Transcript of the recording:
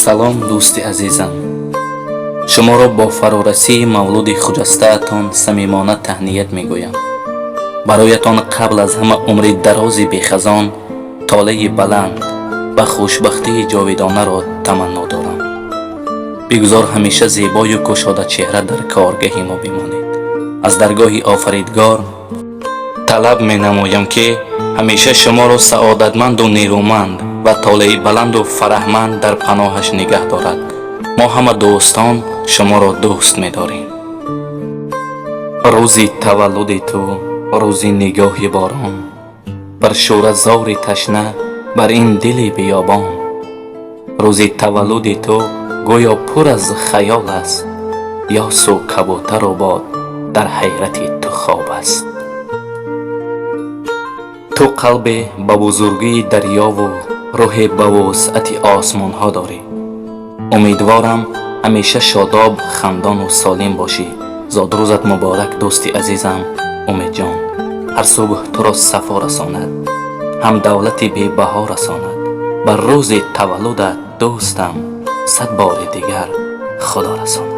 Салом, дӯсти азизам. Шуморо бо фарорасии мавлуди хуҷастаатон самимона таҳният мегӯям. Бароятон қабл аз ҳама умри дарози бехазон, толеи баланд ва хушбахтии ҷовидонаро таманно дорам. Бигузор ҳамеша зебою кушодачеҳра дар коргаҳи мо бимонед. Аз даргоҳи Офаридгор талаб менамоям, ки ҳамеша шуморо саодатманду нерӯманд ва толеи баланду фараҳманд дар паноҳаш нигаҳ дорад. Мо ҳама дӯстон шуморо дӯст медорем. Рӯзи таваллуди ту рӯзи нигоҳи борон бар шӯразори ташна, бар ин дили биёбон. Рӯзи таваллуди ту гӯё пур аз хаёл аст, ёсу кабутару бод дар ҳайрати ту хоб аст. Ту қалбе ба бузургии дарёву рӯҳе ба вусъати осмонҳо дорӣ. Умедворам, ҳамеша шодоб, хандону солим бошӣ. Зодрӯзат муборак, дӯсти азизам Умедҷон. Ҳар субҳ туро сафо расонад, ҳам давлати бебаҳо расонад. Бар рӯзи таваллудат, дӯстам, 100 бори дигар Худо расонад.